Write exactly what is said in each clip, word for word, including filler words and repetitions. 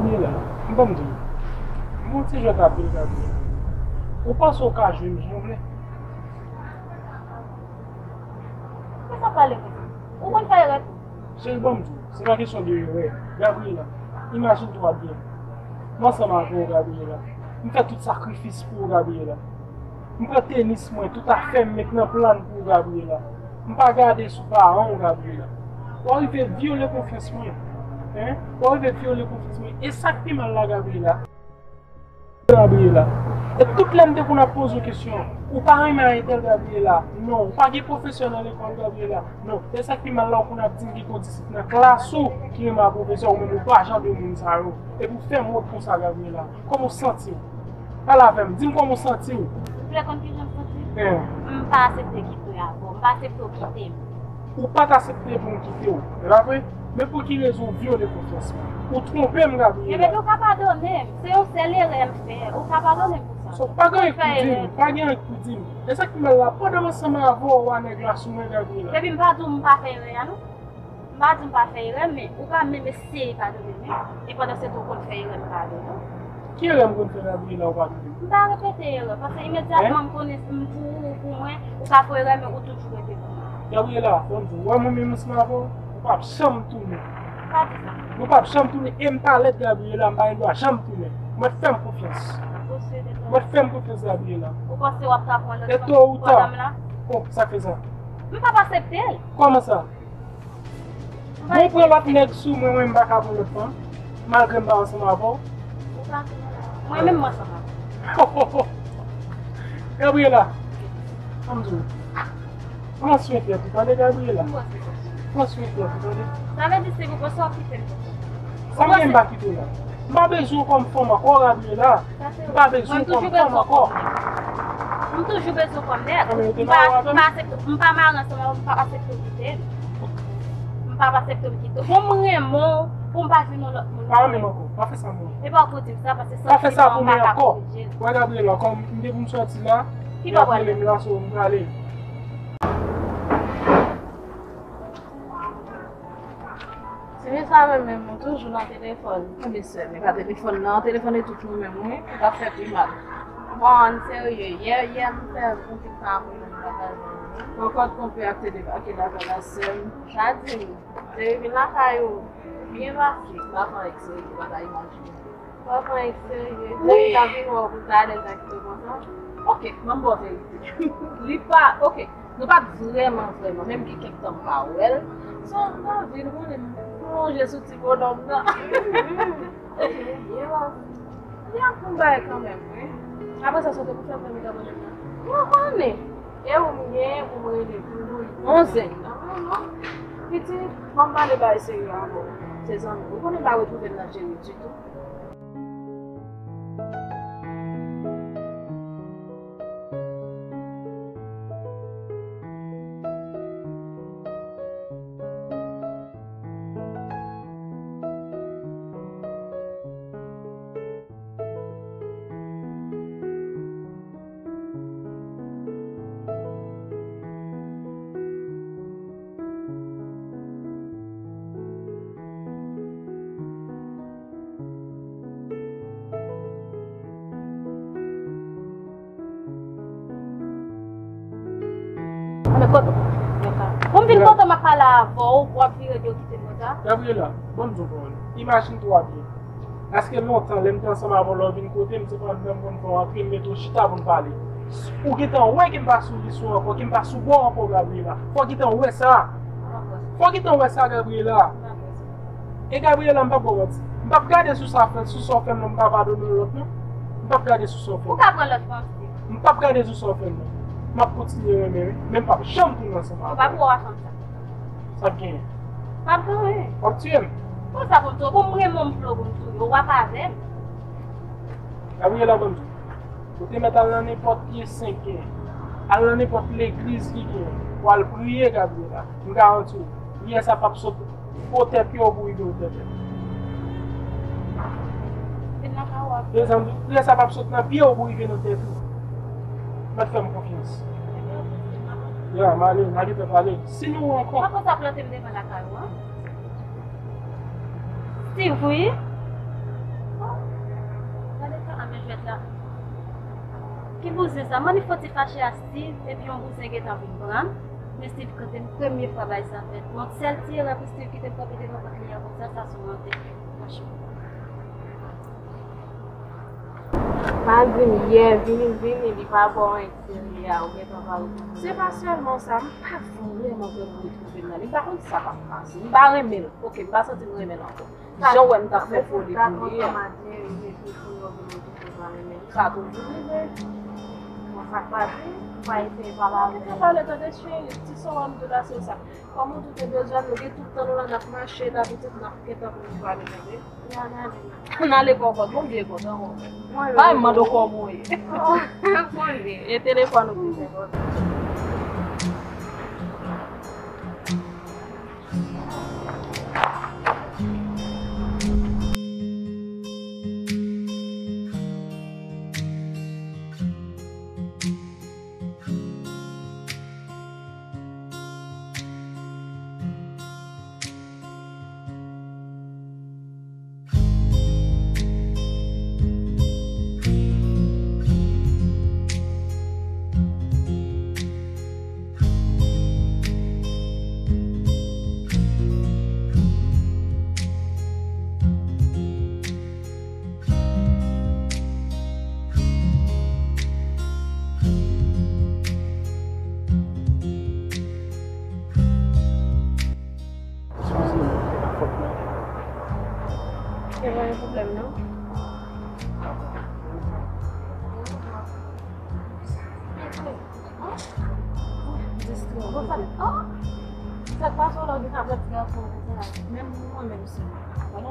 Gabriela, m ban m di w, m gon ti jwèt avè w, Gabriela. Ou panse w ka jwe m jan w vle? Kisa w pale konsa? Ou konn fè erè tou. Cheri, ban m di w, se pa kesyon de erè. Gabriela, imajine twa byen. M ansanm avè w, Gabriela. M fè tout sakrifis pou ou, Gabriela. M pran tenis mwen, tout afè m met nan plan pou ou, Gabriela. M pa gade sou paran w, Gabriela. W a rive vyole konfyans mwen. Hein? W a rive vyole konfyans mwen. E sa k pi mal la, Gabriela. Gabriela. E tout lè m te konn ap poze w kesyon, ou pa renmen a entèl, Gabriela. Non, ou pa gen pwofesè nan lekòl, Gabriela. Non, e sa k pi mal la, ou konn ap di m gen kondisip nan klas ou ki renmen a pwofesè, ou menm ou pa jan de moun sa yo. Epi w fè m wont konsa, Gabriela. Kòman w santi w? Pale avè m, di m kòman w santi w. Ou vle konn kijan m santi m? Eh. M pa aksepte kite avè w, m pa aksepte w kite m. Ou pa t aksepte pou m kite w, e pa vre? Men pou ki rezon w vyole konfyans mwen? Ou twonpe m, Gabriela. Ebyen, ou ka padone m. Se yon sèl erè m fè. Ou ka padone m pou sa. So, pa gen anyen pou di m, pa gen anyen pou di m. E sa k pi mal la, pandan m ansanm avè w, w a nèg la sou mwen, Gabriela. Epi m pa di w m pa fè erè a, non. M pa di m pa fè erè, men ou pa menm eseye padone m. E pandan se tan w konn fè erè, m padone w. Ki erè m konn fè, Gabriela, ou padone m? M pa repete erè, paske imedyatman m konnen m pou ou, ou pou mwen, ou ka fè erè, men ou toujou rete pou mwen. Gabriela, ban m di w, ou wè mwen menm ansanm avè w, nou p ap janm tounen. Pa di sa. Nou p ap janm tounen, e m pa lèd, Gabriela, m pa gen dwa janm tounen. Ou mèt fè m konfyans. Ou mèt fè m konfyans, Gabriela. Ou panse w ap ka pran lòt fanm pandan m la? E to ou ta. Oh, sa k fè sa? M p ap aksepte l. Kòman sa? Bon, pran lòt nèg sou mwen, mwen m pa ka pran lòt fanm, malgre m pa ansanm avè w. Ou pa ansanm avè m. Mwen menm m ansanm avè w. Gabriela, ann di w, pran swen tèt ou, tande, Gabriela? Pran swen tèt ou, tande? Sa vle di se pou konsa w kite m konsa? Sa m gen m pa kite w la. M pa bezwen w kòm fanm ankò, Gabriela. M pa bezwen w kòm fanm ankò. M toujou bezwen w kòm nèg. M pa, m pa aksepte, m pa mare ansanm avè w, m pa aksepte w kite m. M pa aksepte w kite w. Bon, m renmen w, pou m pa jwenn yon lòt moun. Pa renmen m ankò. Pa fè sa pou mwen. E pa w pou di m sa, paske santiman an pa ka korije l. Wè, Gabriela, kòm m te pou m sòti la, y ap rele m la, so m prale. Ti mesye a menm, menm, toujou nan telefòn. Mesye, men pa telefòn nan, telefòn e toujou menm, wi, li t ap fè pi mal. Bon, ann serye, yè, yè, m fè yon ti sa pou yon bagay. Pran kòd konpe ak tele, ak lapèl la, sè m. Sa di m, te vin lakay ou, byen pase, m pa pran èk serye, ou pa ta imajine. Papa e serye. Wi. Depi ta vin wè w pou ta alèz ak yo konsa. Ok, ban m ba w verite. Li pa, ok, nou pa t vrèman, vrèman, menm gen kèk tan m pa wè l. So, m ta vin konnen m plonje sou ti bonòm nan. Ok, li byen wè. Li ap fè yon bagay kanmenm, wi. Apre sa, sa w te pou fè m fè m ta bonòm nan? Ou konnen. E ou m gen pou m rele pou l yon zen. Non, non, non. Pitit, ban m pale bagay serye avè w. Se zanmi. Ou konnen m pa retwouve m nan Jeri ditou. Anben, kote w? Pou m vin kote w, m ap pale avè w, w ap vire do kite m konsa? Gabriela, ban m di w yon pawòl. Imajine twa byen. Paske lontan, lè m te ansanm avè w, lè w vin kote m, se pandan m konn fè w antre, m mete w chita pou n pale. Ou gentan wè ke m pa sou lis ou ankò, ke m pa sou bò w ankò, Gabriela. Fò w gentan wè sa. Fò w gentan wè sa, Gabriela. E Gabriela, m p ap ba w manti. M p ap gade sou sa fè, sou sa w fè m nan, m pa padone w lòt non. M p ap gade sou sa w fè m. Ou ka pran lòt fanm, Steve. M p ap gade sou sa w fè m nan. M ap kontinye renmen, wi. Men m p ap janm tounen ansanm avè w. Ou p ap wè w a fanm sa. Sa k genyen? P ap gen anyen. W ap tiye m. Konsa pou m tiye w, pou m renmen w, m vle w pou m touye w, w ap avè m. Gabriela, ban m di w. Ou te mèt al nan nenpòt pye sen k gen. Al nan nenpòt legliz ki gen. Ou al priye, Gabriela. M garanti w. Priyè sa p ap sot otè pye w pou rive otè tèt ou. Mezanmi, priyè sa p ap sot nan pye w pou rive nan tèt ou. Mèt fè m konfyans. Ya, m ale, n a gentan pale. Si nou ankò. Papa sa plante m devan lakay ou a? Steve, wi. Jwèt la. Ki bouzen sa? Manmi fò ti fache a Steve, epi yon bouzen gentan vin pran. Men Steve kanpe m premye fwa bagay sa fèt. Yon sèl ti erè pou Steve kite m kanpe devan pòt li a konsa, sa se yon mantè. Franchman. Pa di m yè, vini, vini, li pa ba w anyen serye a, ou gentan pale. Se pa sèlman sa, m pa vrèman kwè pou retwouve l nan. M pa konn sa k ap pase. M pa renmen l. Oke, m pa santi m renmen l ankò. Jan w wè m t ap fè foli pou li a. Sa toujou rive. Bon, sa k pase, ou pa eseye pale avè l. Ou ka pale, tande cheri, ti sè w an m tou la se sa. Kòman w tou te bezwen nou, gen tout tan nou la n ap mache la, pitit n ap gentan pou nou pale, tande. N ale kòkòt, bon vye kòkòt. Bay mande w kòman w ye. Bon vye, e telefòn ou ki fè kòkòt. Eskize m, se pa fòt mwen. Gen pa gen pwoblèm, non. Sa k pase w la, w gen ka pran ti gason konsa? Menm mwen, menm si. Mwen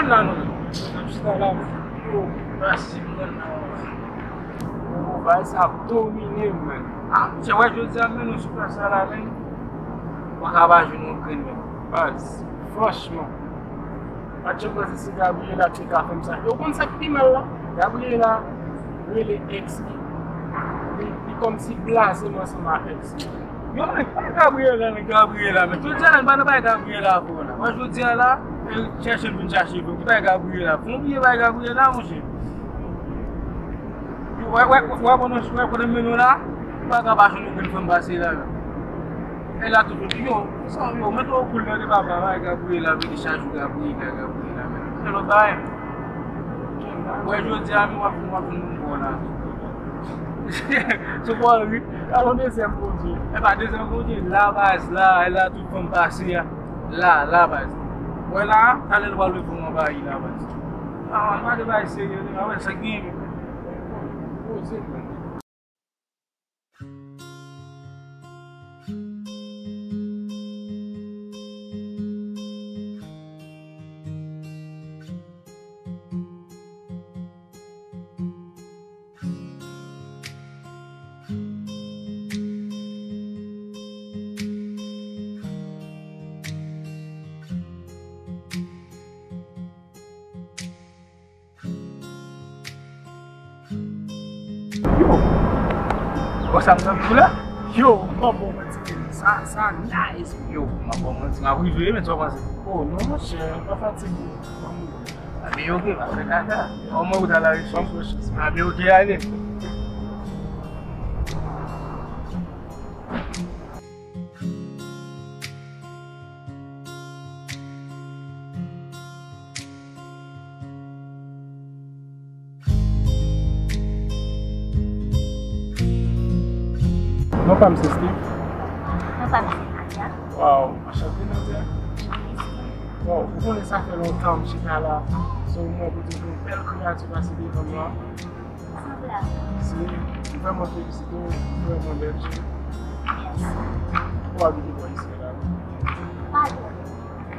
la non. Mwen chita la. Yo, mèsi mwen la. Yo, bagay sa ap domine m, men. Ah, se wè jodi a men nou sou plas sa la, men. Mwen ka pa jwenn yon grenn, men. Baz, franchman. Pa t janm panse se Gabriela ki te ka fè m sa. Yo konn sa k pi mal la? Gabriela rele ex li. Li, li kòmsi blaze m ansanm ak ex li. Yo, men, pa Gabriela, men Gabriela, men jodi a la, n pa nan bagay Gabriela ankò la. Mwen, jodi a la, e chèche l vin chache vre. Ki bagay Gabriela? Fò n bliye bagay Gabriela, monchè. Yo, wè, wè, wè, pandan, wè, pandan m mennen w la, ou pa ka pa jwenn yon grenn fanm pase la, la. E la toujou di, yo, sa, yo, mete w koul nan de papa, bagay Gabriela, vini chak jou Gabriela, Gabriela, men. Se lòt bagay. Wè, jodi a, men w ap, w ap vin bon la. Sou bò ri, alon dezyèm Bondye. E pa dezyèm Bondye, la baz, la, e la tout fanm pase a. La, la baz. Wè la, talè l pral leve yon anvayi la baz. Ah, man, pa de bagay serye, non, wè, sa gen. Poze, man. Yo! Bon, sa m t ap di w la? Yo, m p ap ba w manti, men sa, sa nice. Yo, m ap ba w manti, m ap rive, men sa w panse? Oh, non, monchè, pa fatige. Abe, oke, pa fè kaka. Kòman ou ta la rechèch? Abe, oke, ale. Non pa m se Steve. Non pa m se Nadia. Waw, anchante Nadia. Waw, ou konnen sa fè lontan m chita la. Se yon mwen pou di yon bèl kreyati pase devan m la. Sanble avè w. Se, m vrèman felisite w, vrèman bèl jè. Mèsi. Ou abite bò isi la? Pa twò lwen.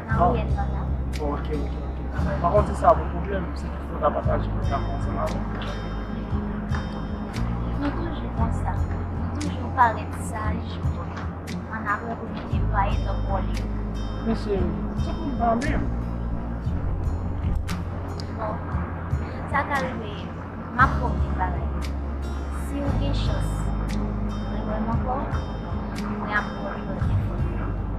Nan riyèl lan la. Ok, ok, ok. Pa kont se sa pa pwoblèm, se tout fò ta pataje pwogram ansanm avè m. Nou toujou konsa. Nou toujou parèt saj. Annapre pou nou deplwaye tankou lyon. Men cheri, tout moun pa menm. Bon, sa ka rive, m ap fè w ti bagay. Si w gen chans, mwen wè m ankò, mwen ap ba w lòt enfo.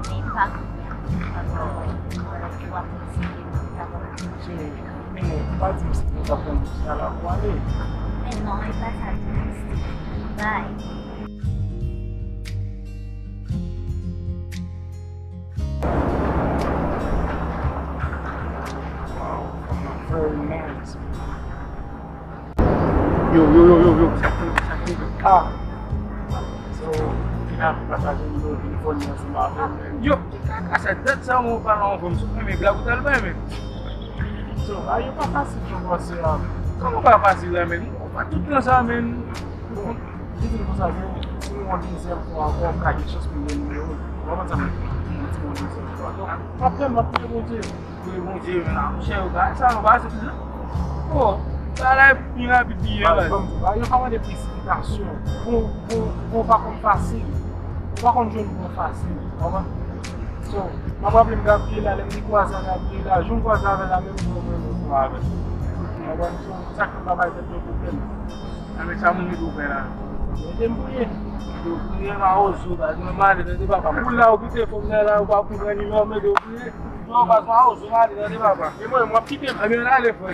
Men pa kounye a, m ap ba w lòt enfo, w ap konsidere m ta ba w. Cheri, men pa di m si nou t ap tann sa la pou ale. Men non, e pa sa di m, Steve. Bye. Wow, fanm nan very nice. Yo, yo, yo, yo, yo, sa k rive, sa k rive? Ah! So, vin ap pataje nimewo telefòn mwen ansanm avè m. Yo, ki kaka sa, dat sa mwen pale anvan m sou renmen blag ou t al bay, men. So, a, yo pa fasil, jan w panse a. Kòman pa fasil la, men? Ou pa tout tan sa, men. Bon, li di l konsa, se, se yon dezyèm fwa ankò, m ka gen chans pou m gen nimewo l. Ou konprann sa m di? M di yon dezyèm fwa. Donk, m ap tann, m ap priye Bondye. Priye Bondye, men la, monchè, yo, bagay sa yo pa sot, non. Bon, sa la pi rapid li ye, baz. Baz, ban m di w, bagay yo pa mande presipitasyon. Bon, bon, bon, pa konn fasil. Ou pa konn jwenn bon fasil. Ou konprann? So, m ap raple m Gabriela, lè m te kwaze ak Gabriela, jou m kwaze avè l la, menm jan mwen menm kwaze avè l. Ou konprann? So, sa k fè m pa bay tèt mwen pwoblèm. Nan men sa moun mete w fè la. Mete m priye. Yo priye mawozo, baz, mwen male, tande papa. Pou la, ou kite fòm nan la, ou pa pou pran nimewo, mete w priye. Non, baz, mawozo, male, tande papa. E mwen, m ap kite. Ebyen, ale, frè.